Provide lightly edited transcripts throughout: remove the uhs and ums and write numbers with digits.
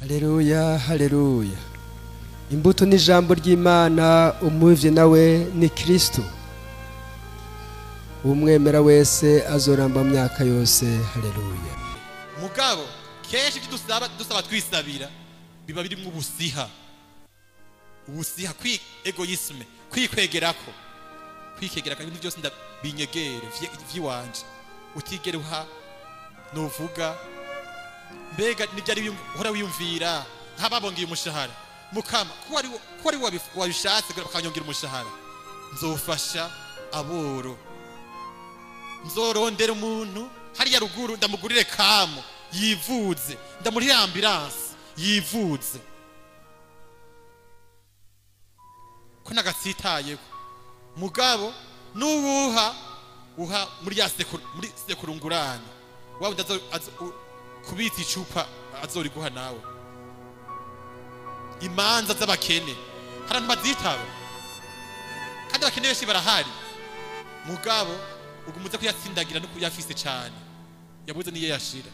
Haleluya, haleluya. Imbuto ni ijambo ry'Imana, umuvye nawe ni Kristo. Umwemera wese azoramba myaka yose. Haleluya. Mugabo kenshi ibyo dusaba twisabira biba birimo ubusiha. Ubusiha kwi egoisme, kwikwegerako. Kwikegerako ibintu byose ndabinyegere vyiwanje. Utigere uha nuvuga mbega n'ibyari uhora wiyumvira nk'ababongiye umushahara. Mukama ko ari wabishatse bakanyongera umushahara, nzofasha aboro, nzorondera umuntu hariya ruguru ndamugurire kamo yivuze, ndamurire ambulance yivuze, ko nagatsitayeho. Mugabo nuwuha uha muri ya muri sekurungurane waba ndazo kubitsa icupa azoriguha nawe. Imanza z'abakene hari abantu bazitaba kandi abakene benshi barahari, mugabo ugumuza kuyatsindagira no kuyafise cyane yabuze niye yashira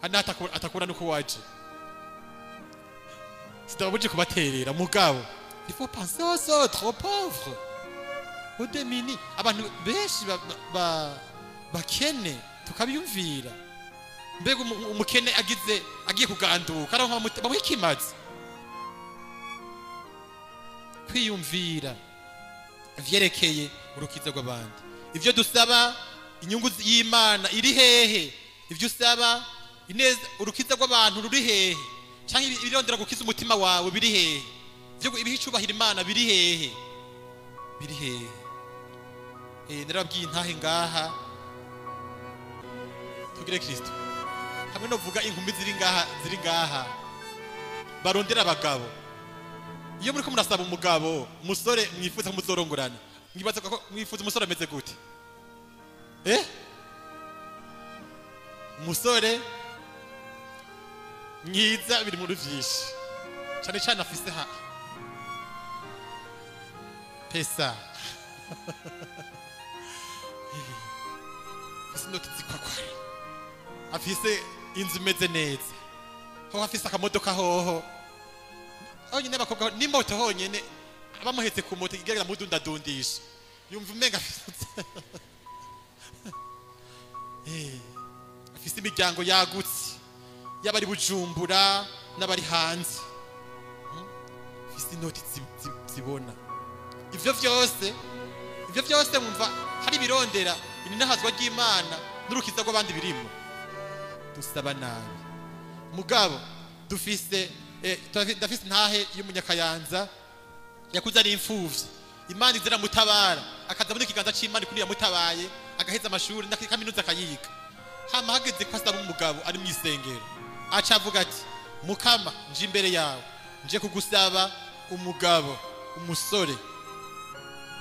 hana atakura nuko waje sitabuje kubaterera. Mugabo il faut penser aux autres, aux pauvres, aux démunis. Abantu benshi bakene tukabiyumvira. Mbega umukene agize agiye kuganduka aronka bamuha ikimazi. Kwiyumvira vyerekeye urukiza rw'abandi. Ivyo dusaba inyungu y'Imana iri hehe? Ivyo usaba ineza urukiza rw'abantu ruri hehe? Canke ibirondera gukiza umutima wawe biri hehe? Ivyo ibihicubahira Imana biri hehe? Biri hehe? Narabwiye intahe ngaha tugire Kristo. Hamwe no vuga inkumi ziri ngaha barondera abagabo. Iyo muri ko murasaba umugabo umusore mwifuza kumuzorongorana, mwibaza ko mwifuza umusore ameze gute? Umusore mwiza biri muri vyinshi cyane cyane afise ha pesa afise inoti zikwakwara, afise inzu imeze neza, ho afise akamodoka hoho honyine abakobwa ni moto honyine abamuhetse ku moto igerera mudundadundisha yumva umenga afise imiryango yagutse y'abari Bujumbura n'abari hanze, afise inoti zibona. Ivyo vyose mwumva hari birondera ininahazwa ry'Imana n'urukiza rw'abandi birimo. Dusaba nabi. Mugabo dufise ndafise ntahe y'umunyakayanza yakuze ari imfuvyi, Imana izira mutabara akaza muri kiganza c'Imana kuri yamutabaye agaheza amashuri na kaminuza akayiga. Hama hageze ko asaba umugabo ari mwisengero aca avuga ati Mukama nje imbere yawe nje kugusaba umugabo umusore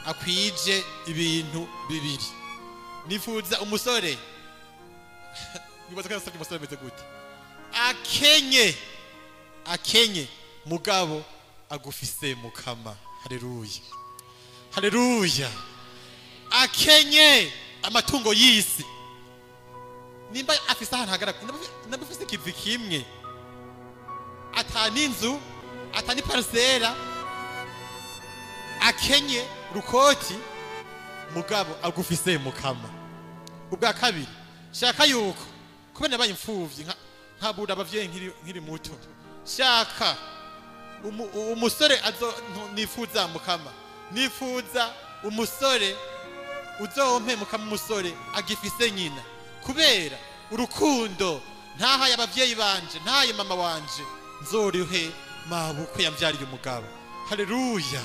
akwije ibintu bibiri. Nifuza umusore nibaza ko yasabye umusore ameze gute? Akenye mugabo agufise Mukama. Haleluya, haleluya. Akenye amatungo y'isi, nimba afise ahantu hagaragara, nimba afise ikivi kimwe, atani inzu, atani parcela, akenye rukoti, mugabo agufise Mukama. Ubwa kabiri shaka yuko kubera nabaye imfuvyi nkabura abavyeyi nkiri muto, shaka umusore nifuza Mukama, nifuza umusore uzompe Mukama, umusore agifise nyina, kubera urukundo ntahaye abavyeyi banje, ntahaye mama wanje, nzorihe mabukwe yamvyariye umugabo. Haleluya.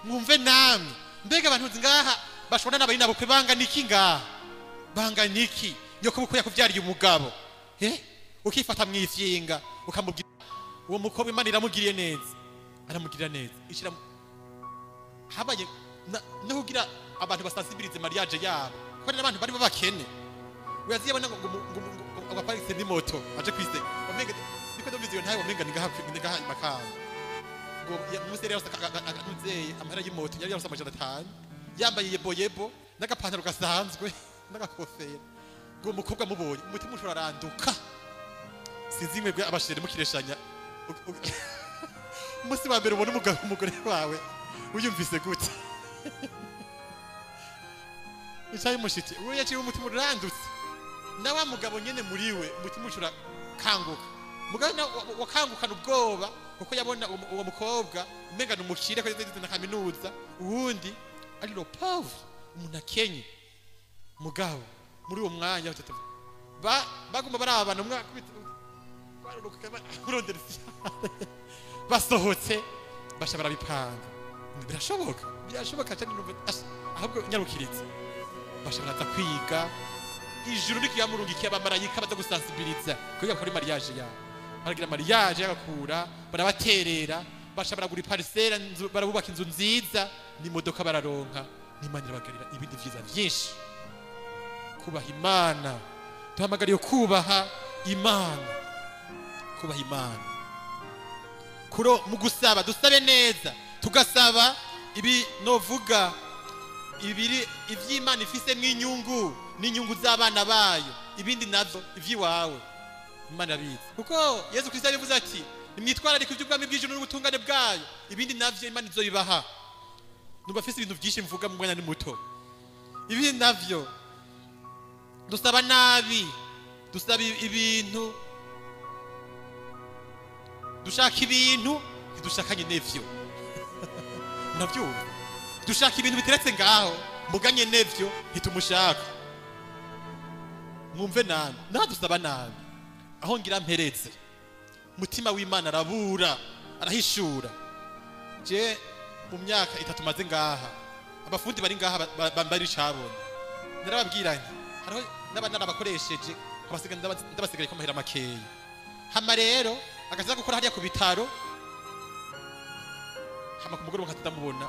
Mwumve namwe mbega abantu ngaha bashobora n'abari nabukwe bangana iki ngaha? Bangana iki? Nyoko bukwe yakuvyariye umugabo, ukifata mwifyinga ukamubwira uwo mukobwa Imana iramugiriye neza, aramugirira neza ishira habaye no kugira abantu basensibilize mariage yabo, kuko n'abantu bari babakene uyaziye abona ngo abaparitse ni moto aje kwise wamenga niko ndumvize iyo ntaye wamenga ningaha makamba ngo umusere yose akanuzeye amahera y'imoto yari yarose 500 yambaye yebo yebo n'agapantaro gasanzwe n'agakofera ngo umukobwa mubonye umutima ushobora aranduka. Sinzi mwebwe abashere mukireshanya, umunsi wa mbere ubona umugabo umugore wawe uyumvise gute? Icaye umushitsi uwo yaciye umutima urandutse, na wa mugabo nyene muri we umutima ucura kanguka. Mugabo wakangukana ubwoba kuko yabona uwo mukobwa umenga ni umukire ko yize na kaminuza, uwundi ari le pauvre, umuntu akenye. Mugabo muri uwo mwanya baguma barabana, umwe akubita barondera basohotse basha barabipanga. Birashoboka, birashoboka cyane, numva ahubwo nyarukiritse basha baraza kwiga. Ijuru rikiyamurungikiye abamarayika baza gusensibiliza kugira bakore mariage yabo. Baragira mariage y'agakura, barabaterera, basha baragura iparcelle, barabubaka inzu nziza n'imodoka bararonka, n'Imana irabagarira ibindi vyiza vyinshi. Kubaha Imana, duhamagariye kubaha Imana, kubaha Imana. Kuro mu gusaba dusabe neza, tugasaba ibi novuga ibiri ivy'Imana ifise mw'inyungu n'inyungu z'abana bayo, ibindi navyo ivy'iwawe Imana irabizi. Kuko Yesu Kristo yabivuze ati nimwitwararike iby'ubwami bw'ijuru n'ubutungane bwayo, ibindi navyo Imana izobibaha. Numva afise ibintu byinshi mvuga mu mwanya ni muto. Ibindi navyo dusaba nabi, dusaba ibintu, dushaka ibintu ntidushakanye n'ivyo. Navyumva dushaka ibintu biteretse ngaho, muganye n'ivyo ntitumushaka. Mwumve nabi, nadusaba nabi aho ngira mperetse. Mutima w'Imana arabura, arahishura. Je mu myaka 3 maze ngaha, abafundi bari ngaha bambara icabona, narababwiranye hariho narabakoresheje ndabasigaye ko amahera makeya. Hama rero agaza gukora hariya ku bitaro, hama ku mugoroba nkatadamubona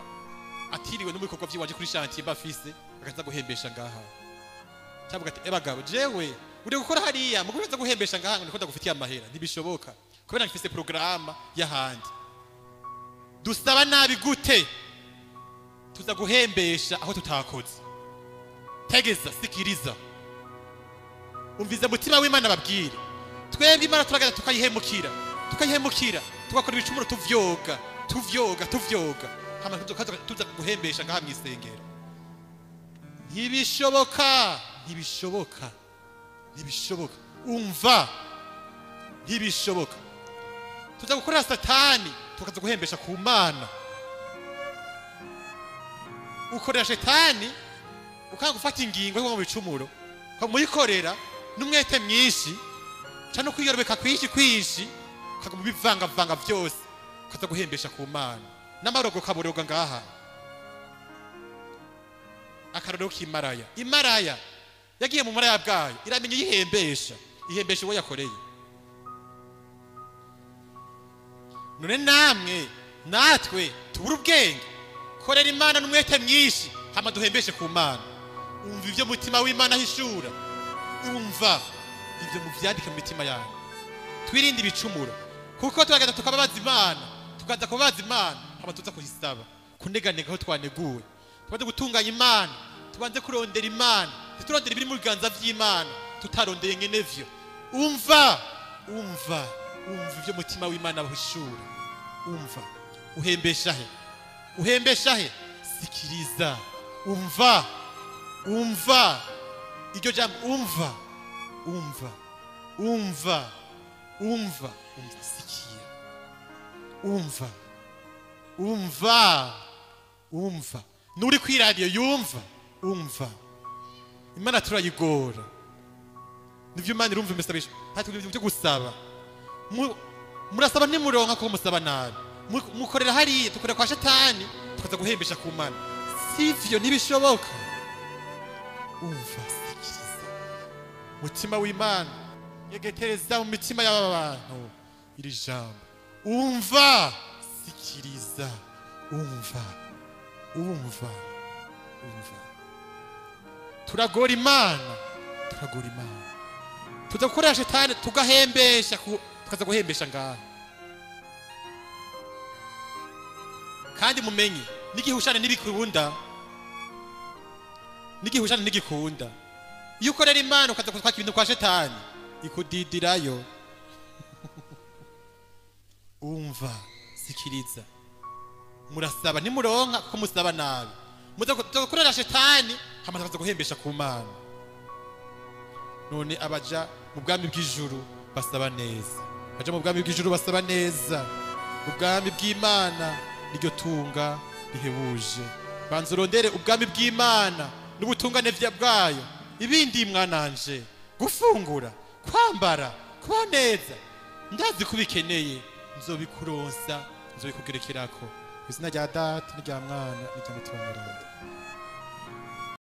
atiriwe no mu bikorwa vyiwanje kuri chantier bafise, agaza guhembesha ngaha. Cyavuga ati ebagabo jewe uri gukora hariya mugomba guhembesha ngaha ngo ndiko ndagufitiye amahera, ntibishoboka kubera ngifise programme y'ahandi. Dusaba nabi gute tuza guhembesha aho tutakoze? Tegeza, sikiriza, umvize mutima w'Imana babwire. Twebwe Imana turagenda tukayihemukira, tukayihemukira, tugakora ibicumuro, tuvyoga tuvyoga tuvyoga, hama tuza guhembesha ngaha mw'isengero. Ntibishoboka, ntibishoboka, ntibishoboka. Umva, ntibishoboka. Tuza gukorera Satani tukaza guhembesha ku Mana. Ukorera Shetani ukanga gufata ingingo yo mu bicumuro, ukamuyikorera n'umwete mwinshi cyane, kwiyorobeka kwinshi kwinshi, ukaguma bivangavanga vyose, ukaza guhembesha ku Mana. N'amarogo kaboroga ngaha. Akarorero k'imaraya, imaraya yagiye mu maraya bwayo, iramenya yihembesha, ihembesha uwo yakoreye. None namwe natwe tubura ubwenge, korera Imana n'umwete mwinshi, hama duhembeshe ku Mana. Umva ivyo mutima w'Imana ahishura, umva ivyo muvyandike mu mitima yanyu. Twirinde ibicumuro, kuko turagenda tukababaza Imana, tukaza kubabaza Imana, hama tuza kuhisaba kuneganega aho twaneguwe. Tubanze gutunganya Imana, tubanze kurondera Imana, ntiturondere ibiri mu biganza vy'Imana tutarondeye nyene vyo. Umva, umva, umva ivyo mutima w'Imana ahishura. Umva, uhembesha he? Uhembesha he? Sikiriza, umva, umva iryo jambo, umva, umva, umva, umva, umva, sikia, umva, umva, umva. Nuri kwiradiyo yumva, umva. Imana turayigora, nivyo Imana irumva imisabisho. Hati byo gusaba, murasaba ntimuronka ko musaba nabi. Mukorera hariya, tukorera kwa Shetani, tukaza guhembesha ku Mana. Sivyo, ntibishoboka. Umva, sikiriza mutima w'Imana, yegetereza mu mitima y'aba bantu iri jambo. Umva, sikiriza, umva, umva, umva. Turagora Imana, turagora Imana, tuza gukorera Shetani tugahembesha, tukaza guhembesha ngaha. Kandi mumenye n'igihushane n'ibikunda, n'igihushane n'igikunda. Iyo ukorera Imana ukaza kwaka ibintu kwa Shetani, ikudidirayo. Umva, sikiriza. Murasaba ntimuronka kuko musaba nabi. Muza gukorera shetani, hama akaza guhembesha ku Mana. None abaja mu bwami bw'ijuru basaba neza, abaja mu bwami bw'ijuru basaba neza. Ubwami bw'Imana niryo tunga rihebuje. Banza urondere ubwami bw'Imana n'ubutungane bwayo, ibindi mwananje, gufungura, kwambara, kuba neza, ndazi ko ubikeneye, nzobikuronsa, nzobikugerekerako. Izina rya Data n'irya Mwana n'irya Mutima Mweranda.